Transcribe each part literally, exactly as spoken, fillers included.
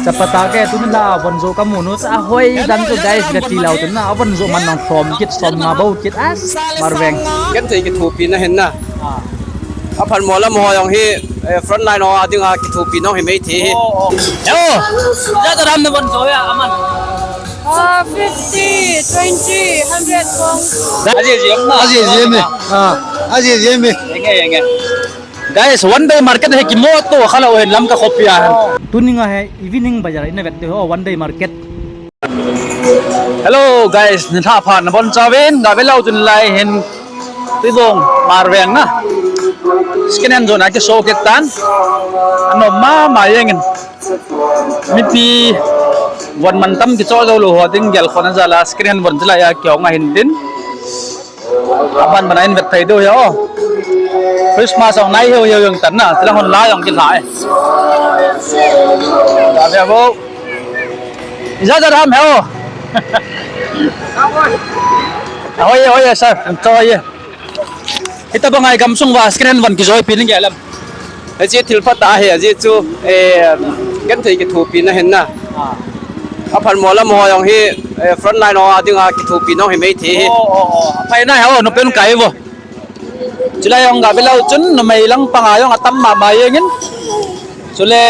Tapata ke tuni la von jo kamu nu cha hoi dan chu guys, kati lou tun na von jo man nang som kit, som nga bou kit as Marveng. Ken thei kithopi na hin na. Aphan mo lam ho jong hi, eh, front line ho a dinga kithopi nong hi mei thei hi. Oh, oh. Yo. Ja ta ram na von jo ya aman. Ah, fifty, twenty, hundred kong. Aji ji na. Aji ji me. Ah, aji ji me. Yenge, yenge. Guys, one day market hi kimo to khala o hin Lamka khopi a. Tuni nga hi evening bazar ina vet te ho, one day market. Hello guys, ni tha pha na bon chauvin, ga ve lou tun lai hin Tuibong Marveng na. Second hand jona kiso kit tan. Anom mama jengin. Mipi von man tam kicho jou lou ho ding gel khona jal a second hand von chilai a kihong ahin tin. Aban ban a in vet thei diu hi o. Christmas jong nai hiu hiu jong tan na, tilang hon la jong kila e. Ta ve bo. Ija ja ram he o. Hoi, hoi, sir. Em to hoi. Hitabang a i gamsung uva second hand von kijoipi ning gel em. Hiche thil pha tah ahi, ajeh chu, eh, ken thei kithopi na hin na. Ah. Aphan mo lam ho jong hi, eh, front line ho a dinga kithopi nong hi mei thei hi. Oh, oh, oh. Aphai na ho, nu pen kai vo. Chulai jong ga ve lou chun, numei lang panga jong atam mama jengin. Chule,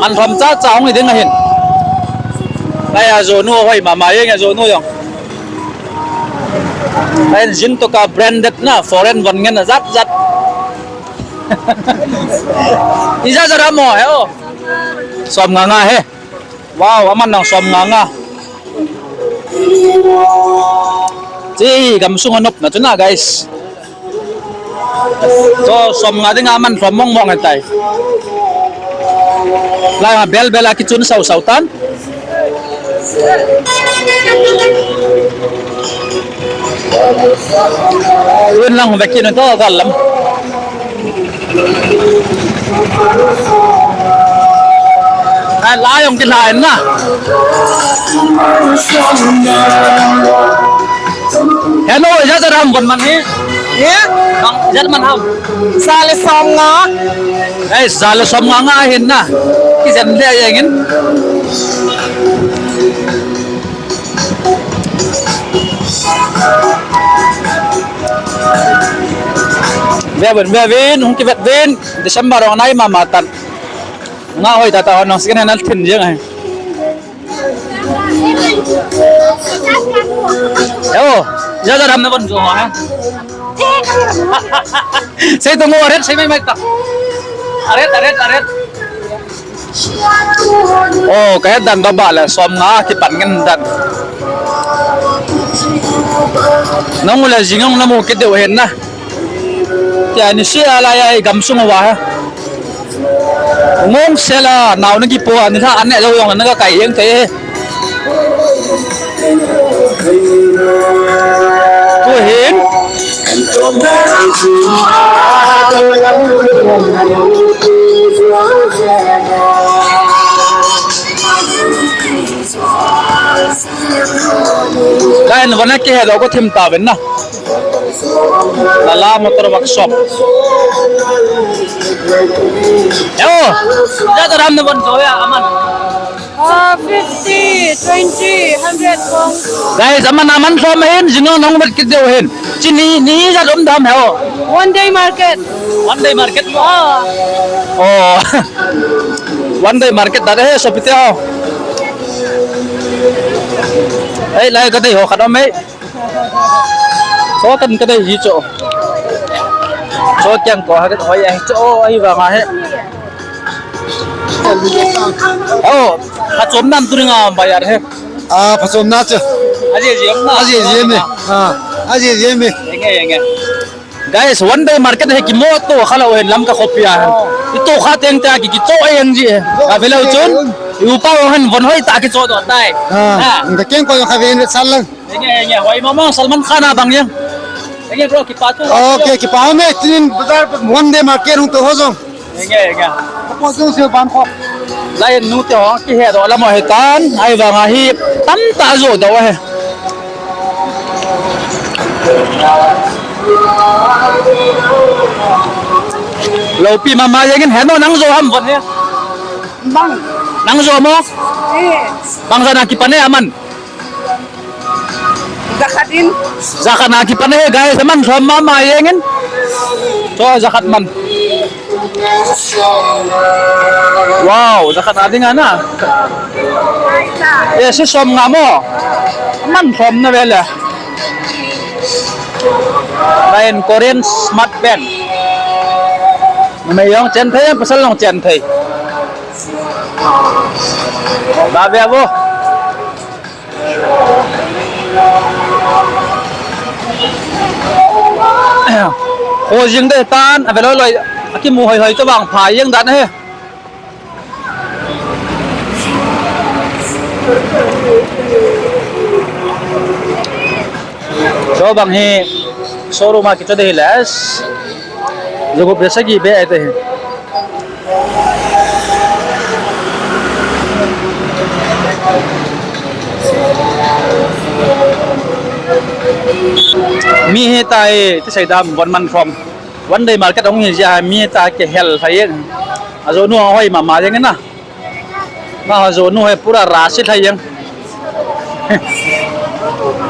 man lhom cha cha hung hi ding ahin. Lai a jonu hoi mama jeng a jonu jong. Lai in jin to ka branded na, foreign von ngen a jat jat. Ija ja ram mo he o. Som nga nga he. Wow, aman nang som nga nga. Chi gamsung a nop na chu na, guys. Cho som nga dinga man lhom mong mong ahitai. Lai ma bel bel a kichun sau sau tan. Yun lang hung vekit na to gal lam. Lai jong kila in na. Hello, ijat ram bon man hi. Ye? Bang, ijat man ham. Sa le som nga. Ei, sa le som nga nga hin na. Kijen le jengin. Ve ven, ve ven, hung kivet ven. December ong nai mama tan. Nga hoi tata hon nong second hand al thin jeng ai. Yo, ja ja ram na bon jo ha. Sei to ngo aret sei mai mai ta. Aret, aret, aret. Oh, ka het dan ba ba la som nga kipan ngen dan. Nang u la jing ong na mu kit deu hen na. Tia ni sia la ya i gamsung uva ha. Ngong sela nau na kipo a ni tha an ne lo jong na ka kai jeng te. Tu hin. Kain vana kihe do ko thim ta ven na. Lala Motor Workshop. Yo, ja ta ram na bon jo ya aman. Ah, fifty, twenty, hundred kong. Guys, aman aman lhom hin, jing ong nong vet kit deu hin. Chi ni, ni ja lom dam he o. One day market. One day market. Ah. Oh. One day market da he, so pite ho. Ei, lai ka dei ho khat om ei. So tan ka dei hi cho. So kyang ko ha ka hoi ai cho ai va nga he. Oh, phachom nam tu nga ba yar he. Ah, phachom na cho. Aji ji na. Aji ji me. Ah, aji ji me. Yenge, yenge. Guys, one day market hi kimo to khala o hin Lamka khopi a hin. Ito kha teng ta ki kicho ai ang ji. Ka velo chun. I upa o hin von hoi ta kicho do tai. Ah, ka keng ko kha ven sal lang. Enge, enge, hoi mama Salman Khan a bang yang. Enge bro, kipa tu. Okay, kipa me tin bazar one day market hung to ho jong. Enge, enge. Kapo jong se ban ko. Lai nu te ho kihe do la mo he tan, ai vang a hi tam ta jo do he. Lopi mama jengin he no nang jo ham von he. Bang. Nang jo mo? Eh. Bang jat a kipan e aman. Jakhat in. Jakhat a kipan e guys, aman lhom mama jeng in. Cho jakhat man. Wow, jakhat a ding ana. Eh, si som nga mo. Aman lhom na vele. Lain Korean smart pen. Numei jong chen thei, pasal jong chen thei. Ba ve vo. Ho jing de tan, ave loi loi. Akimu hoi hoi to bang pha jeng dan he. Cho bang hi showroom a kicho de hi les. Jagup le sagi be ai te hi. Mi hi tai, ti sei dam, one month from. One day market hung hi jia, mi ta kihel thei jeng. Ajonu ahoi mama jeng na. Ma ajonu hi pura rasi thei jeng.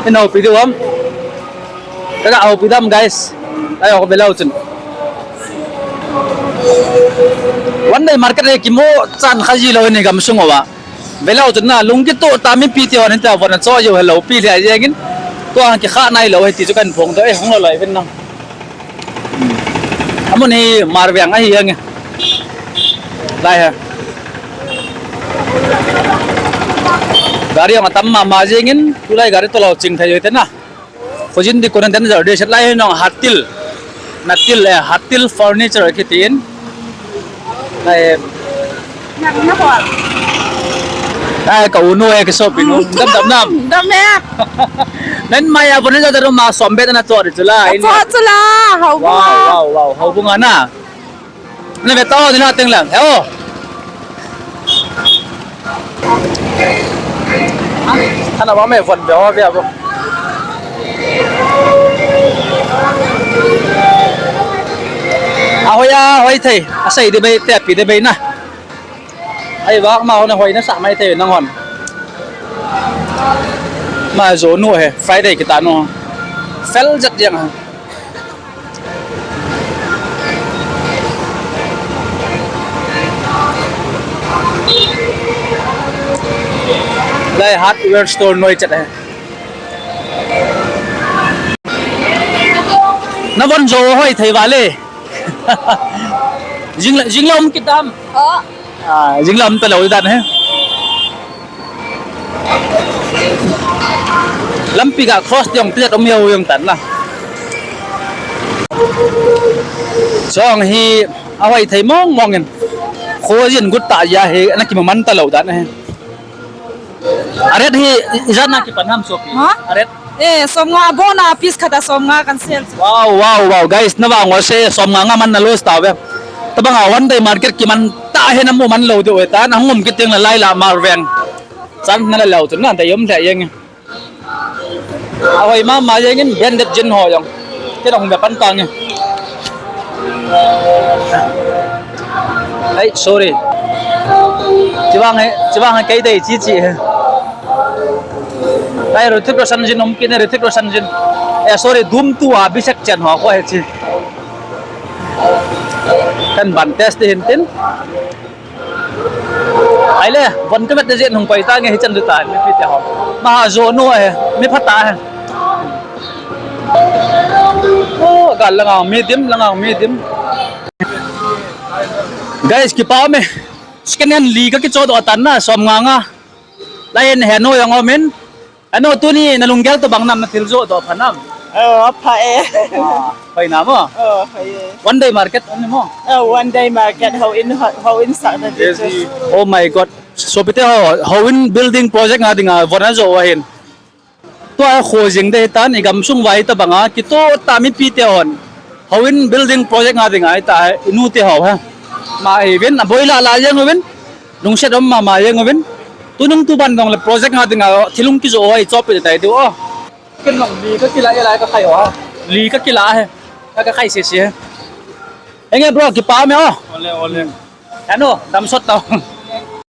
Ino pi diu ham. Kaga au pi dam guys. Ai ho ve leu chun. One day market hi kimu chan kha ji lou ni gamsung uva. Ve leu chun na lung kitoh ta mipi te hon ta von cho jo hello pi le jeng in. Tua kikha nai lou hi ti chu kan phong to e hung lou lai ven na. Amun hi Marveng ahi ang e. Lai ha. Gari ang atam mama jeng in, tulai gari tolou ching thei jo te na. Khojin di konan den jar de set lai nong Hatil. Natil eh, Hatil furniture kiti in. Lai Nang na bol. Ai, ka unu eh, ka sopinu. Dam, dam, dam. Dam eh. Nan maya pun na jadu ma sombe na chori chula. Chori chula. Hau bunga. Wow, wow, wow. Hau bunga na. Na ve tao ni na teng lang. Heo. Ana ba me von be ho be abo. Ahoi a, hoi thei. Asei de bei, te pi de bei na. Ai, vak ma hon hoi na sa mai thei nang hon. Ma jo nu he, Friday kita nu. Fel jat jeng ha. Lai hardware store noi chat he. Na von jo hoi thei vale. Jing, jing lam kitam. Oh. Ah, jing lam ta lou dan he. Lampi ga cross tiang tiat um hiau hiang tan la. Chong hi ahoi thei mong mong in. Khojin gut ta ya he, ana kimaman ta lou dan he. Aret hi ijat na kipan ham sopi? Ha? Aret. Eh, som nga bona piece khat a som nga kan sell. Wow, wow, wow, guys, na vang ose som nga nga man na loss ta ve. Tabang a one day market kiman ta he na mu man lou de oi ta na hung um kiting la lai la Marveng. Chan na la lou tu na ta yom le yeng. Ahoi mama jeng in branded jin ho jong. Kei dong be pan tang e. Ai, sorry. Chivang he, chivang he kei dei chi chi he. Ai, Hrithik Roshan jin um kine, Hrithik Roshan jin. Eh, sorry, Dhoom two a Abhishek Chen ho ko he chi. Kan ban test hin tin. Ai le, von tu met de jin hung koi ta nge hi chan du ta, mipi te ho. Ma jo nu he, mi pha ta he. Oh, gal langa, mi dim, langa, mi dim. Guys, kipa me. Second hand li ka kicho do tan na, som nga nga. Lai en he no yang o min. Ano, tuni na lunggel to bang nam na thil jo to pha nam. Oh, apha e. Ah, hoi nam o. Oh, hoi e. One day market ani mo. Oh, one day market, hou in, hou in sa na di. Oh my God. Sopi te ho, hou in building project nga dinga, von a jo ahin. Tua kho jing de tan, i gamsung vai ta banga, kito ta mipi te hon. Hou in building project nga dinga, i ta, i nu te ho ha. Ma i vin, a boi la la jeng vin. Lungset om mama jeng uvin. Tunung tuban dong le project nga dinga thilung kijo hoi chopi tai diu o. Ken long li ka kila e lai ka khai o. Li ka kila he. Ka ka khai se se. Enge bro kipa me o. Ole, ole. Ano, dam sot tau.